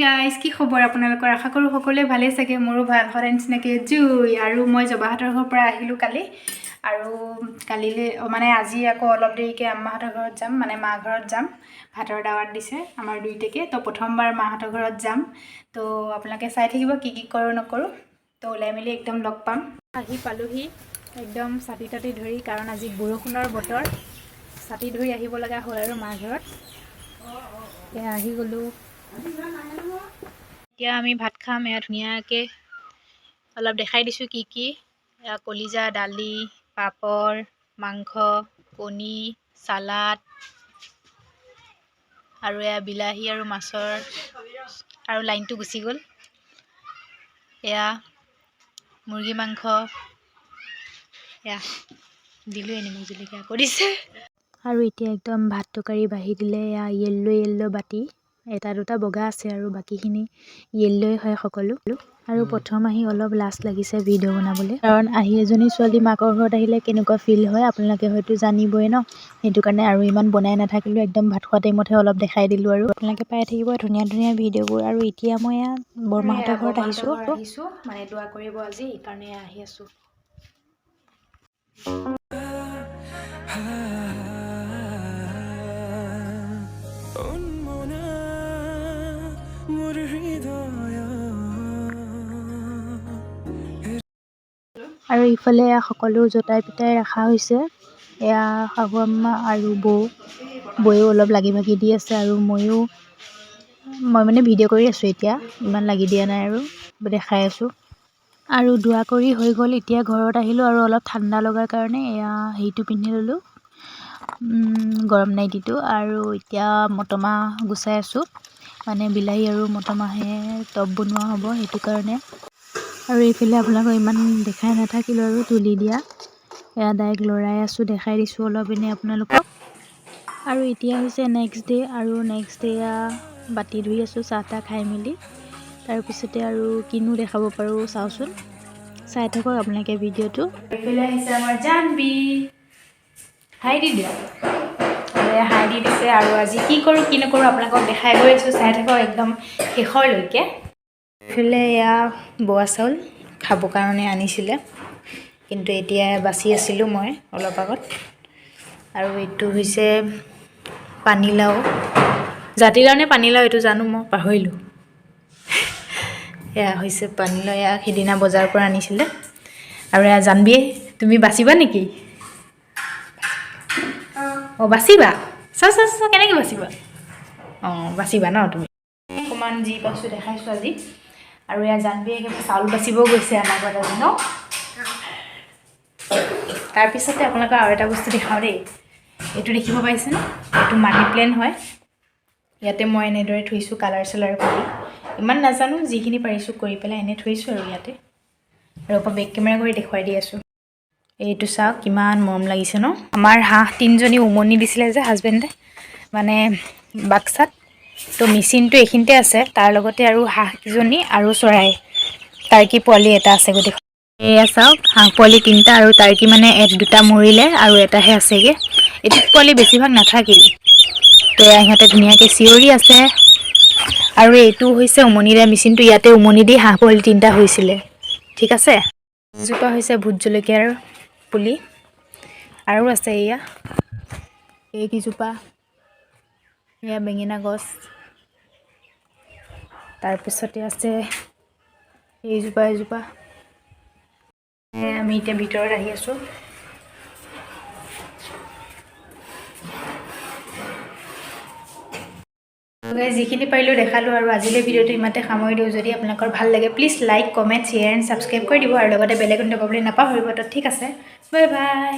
Guys, কি খবৰ আপোনালোকৰ? আশা কৰোঁ সকলোৱে ভালেই চাগে। মোৰো ভাল, সদায় নিচিনাকৈ জুই। আৰু মই জবাহঁতৰ ঘৰৰ পৰা আহিলোঁ কালি। আৰু কালিলৈ মানে আজি আকৌ অলপ দেৰিকৈ আম্মাহঁতৰ ঘৰত যাম, মানে মা ঘৰত যাম। ভাতৰ দাৱাত দিছে আমাৰ দুইটাকে। তো প্ৰথমবাৰ মাহঁতৰ ঘৰত যাম। তো আপোনালোকে চাই থাকিব কি কি কৰোঁ নকৰোঁ। তো ওলাই মেলি একদম লগ পাম। আহি পালোহি একদম ছাতি তাতি ধৰি, কাৰণ আজি বৰষুণৰ বতৰ। ছাতি ধৰি আহিব লগা হ'ল আৰু মা ঘৰত। এতিয়া আহি গ'লোঁ। এতিয়া আমি ভাত খাম। এয়া ধুনীয়াকৈ অলপ দেখাই দিছোঁ কি কি। এয়া কলিজা, দালি, পাপৰ, মাংস, কণী, চালাড আৰু এয়া বিলাহী আৰু মাছৰ। আৰু লাইনটো গুচি গ'ল। এয়া মুৰ্গী মাংস। এয়া দিলোঁ নিমখ জলকীয়া আকৌ দিছে। আৰু এতিয়া একদম ভাত তৰকাৰী বাঢ়ি দিলে। এয়া য়েল্ল' য়েল্ল' বাতি, এটা দুটা বগা আছে আৰু বাকীখিনি য়েল্ল'ই হয় সকলো। আৰু প্ৰথম আহি অলপ লাজ লাগিছে ভিডিঅ' বনাবলৈ, কাৰণ আহি এজনী ছোৱালী মাকৰ ঘৰত আহিলে কেনেকুৱা ফিল হয় আপোনালোকে হয়তো জানিবই ন? সেইটো কাৰণে আৰু ইমান বনাই নাথাকিলোঁ। একদম ভাত খোৱা টাইমতহে অলপ দেখাই দিলোঁ। আৰু আপোনালোকে পাই থাকিব ধুনীয়া ধুনীয়া ভিডিঅ'বোৰ। আৰু এতিয়া মই এয়া বৰমাহঁতৰ ঘৰত আহিছোঁ। আহিছোঁ মানে দোৱা কৰিব আজি, সেইকাৰণে আহি আছোঁ। উন্মনা মোৰ হৃদয়। আৰু ইফালে এয়া সকলো জতাই পিতাই ৰখা হৈছে। এয়া শাহু আম্মা আৰু বৌ, বৌয়েও অলপ লাগি ভাগি দি আছে। আৰু ময়ো, মই মানে ভিডিঅ' কৰি আছোঁ এতিয়া, ইমান লাগি দিয়া নাই আৰু দেখাই আছোঁ। আৰু দোৱা কৰি হৈ গ'ল, এতিয়া ঘৰত আহিলোঁ। আৰু অলপ ঠাণ্ডা লগাৰ কাৰণে এয়া হেৰিটো পিন্ধি ল'লোঁ, গৰম নাইটিটো। আৰু এতিয়া মটৰমাহ গুচাই আছোঁ, মানে বিলাহী আৰু মটৰমাহে টপ বনোৱা হ'ব, সেইটো কাৰণে। আৰু এইফালে আপোনালোকক ইমান দেখাই নাথাকিলোঁ আৰু তুলি দিয়া। এয়া ডাইৰেক্ট লৰাই আছোঁ, দেখাই দিছোঁ অলপ এনেই আপোনালোকক। আৰু এতিয়া হৈছে নেক্সট ডে'। আৰু নেক্সট ডে এয়া বাতি ধুই আছোঁ চাহ তাহ খাই মেলি। তাৰপিছতে আৰু কিনো দেখাব পাৰোঁ চাওঁচোন, চাই থাকক আপোনালোকে ভিডিঅ'টো। এইফালে আহিছে আমাৰ জানবী। হাই দি দিয়া। আৰু এয়া হাই দি দিছে। আৰু আজি কি কৰোঁ কি নকৰোঁ আপোনালোকক দেখাই গৈ আছোঁ, চাই থাকক একদম শেষৰলৈকে। এইফালে এয়া বোৱা চাউল খাব কাৰণে আনিছিলে, কিন্তু এতিয়া বাচি আছিলোঁ মই অলপ আগত। আৰু এইটো হৈছে পানীলাও, জাতিলাও নে পানীলাও এইটো জানো মই পাহৰিলোঁ। এয়া হৈছে পানীলাও, এয়া সিদিনা বজাৰৰ পৰা আনিছিলে। আৰু এয়া জানবীয়ে, তুমি বাচিবা নেকি? অঁ, বাচিবা? চা চা চা, কেনেকৈ বাচিবা? অঁ, বাচিবা ন তুমি? অকণমান যি পাইছোঁ দেখাইছোঁ আজি। আৰু এয়া জানবীয়ে একেবাৰে চাউল বাচিব গৈছে আমাৰ ঘৰত আজি ন? তাৰপিছতে আপোনালোকক আৰু এটা বস্তু দেখাওঁ দেই। এইটো দেখিব পাইছেনে? এইটো মানি প্লেণ্ট হয়। ইয়াতে মই এনেদৰে থৈছোঁ কালাৰ চালাৰ কৰি। ইমান নাজানো, যিখিনি পাৰিছোঁ কৰি পেলাই এনেই থৈছোঁ। আৰু ইয়াতে আৰু পৰা বেক কেমেৰা কৰি দেখুৱাই দি আছোঁ। এইটো চাওক, কিমান মৰম লাগিছে ন? আমাৰ হাঁহ তিনিজনী উমনি দিছিলে যে হাজবেণ্ডে, মানে বাক্সাত। তো মেচিনটো এইখিনিতে আছে, তাৰ লগতে আৰু হাঁহকেইজনী আৰু চৰাই টাৰ্কি পোৱালি এটা আছে গোটেই। এয়া চাওক, হাঁহ পোৱালি তিনিটা আৰু টাৰ্কি মানে এক দুটা মৰিলে আৰু এটাহে আছেগৈ। এইটো পোৱালি বেছিভাগ নাথাকেই। তো এয়া সিহঁতে ধুনীয়াকৈ চিঞৰি আছে। আৰু এইটো হৈছে উমনি দিয়া মেচিনটো, ইয়াতে উমনি দি হাঁহ পোৱালি তিনিটা হৈছিলে। ঠিক আছে, এজোপা হৈছে ভোট জলকীয়াৰ পুলি। আৰু আছে এয়া এইকেইজোপা, এয়া বেঙেনা গছ। তাৰপিছতে আছে এইজোপা, এজোপা। আমি এতিয়া ভিতৰত আহি আছোঁ। যিখিনি পাৰিলোঁ দেখালোঁ। আৰু আজিলৈ ভিডিঅ'টো ইমানতে সামৰি দিওঁ। যদি আপোনালোকৰ ভাল লাগে, please like, comment, share and subscribe কৰি দিব। আৰু লগতে বেল আইকন দবাবলৈ নাপাহৰিব। তো ঠিক আছে, বাই বাই।